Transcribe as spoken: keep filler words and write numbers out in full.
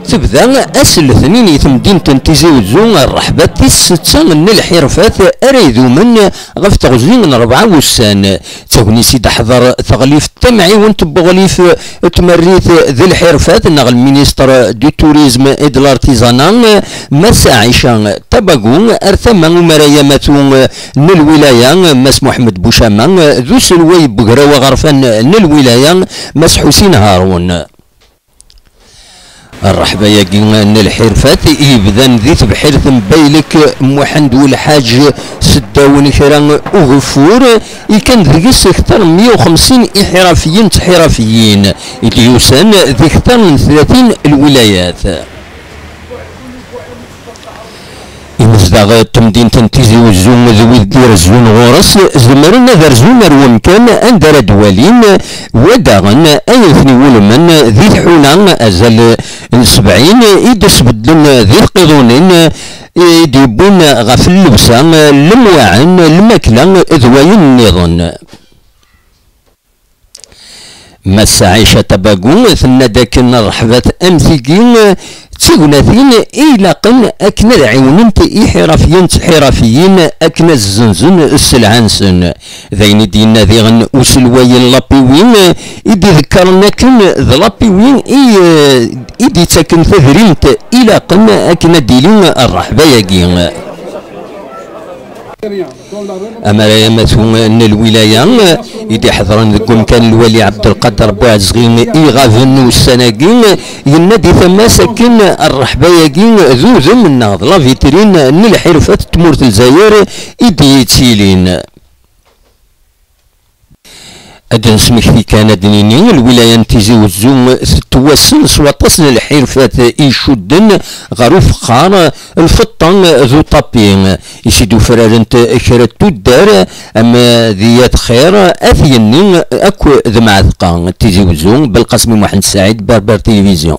Tebda ass n letnin i temdint n Tizi Uzzu rreḥba tis setta n lḥirfat ara idumen ɣef teɣzi n rebɛa wussan. D tagnit i d-teḥḍer teɣlift tamɛiwent n weɣlif n tmerrit d lḥirfat neɣ lministre du tourisme et de l'artisanat, Mass Aïcha Tabagu, ar tama umaray amatu n lwilaya, Mass Muḥemmed Bucama, d uselway n wegraw aɣerfan n lwilaya, Mass Ḥusin Harun. Rreḥba-agi n lḥirfat yebdan di tebḥirt n Baylek Muḥend Welḥaǧ, seddaw n kra ugeffur, ikan deg-s kter n meyya u xemsin iḥirafiyen d tḥirafiyin i d-yusan di kter n tlatin lwilayat. Imezdaɣ n temdint n Tizi Uzzu d wid d-irezzun ɣur-s zemren ad rzun ar wemkan anda ara d-walin wa daɣen ay ten-iwulmen di tḥuna azal n sebɛin i d-sbedden di tqiḍunin i d-yewwin ɣef llebsa, lemwaɛen, lmakla d wayen nniḍen. Mass Aïcha Tabagu tenna-d akken rreḥbat am tigi d tignatin i ilaqen akken ad ɛiwnent iḥirafiyen d tḥirafiyin akken ad zzenzen sselɛa-nsen. D ayen i d-yenna diɣen uselway n Lapiwi i d-idekkren akken d Lapiwi i, i d-ittaken tadrimt ilaqen akken ad d-tili rreḥba-agi. Amaray amatu n lwilaya i d-iḥeḍren deg umkan n lwali Ɛebdelqader Buɛezɣi i iɣaben ussan-agi, yenna-d i tama-s akken rreḥba-agi d udem neɣ d la vitrine n lḥirfat n tmurt n Lezzayer i d-yettilin. Ad d-nesmekti kan, ad d-nini, lwilaya n Tizi Uzzu tettwassen s waṭas n lḥirfat icudden ɣer ufexxar, lfeṭṭa d uṭapi, i s-id-ufrarent kra n tuddar am d Yat Xir, At Yenni akk d Mɛatqa. Tizi Uzzu, Belqasem Muḥend Saɛid, Berber Télévision.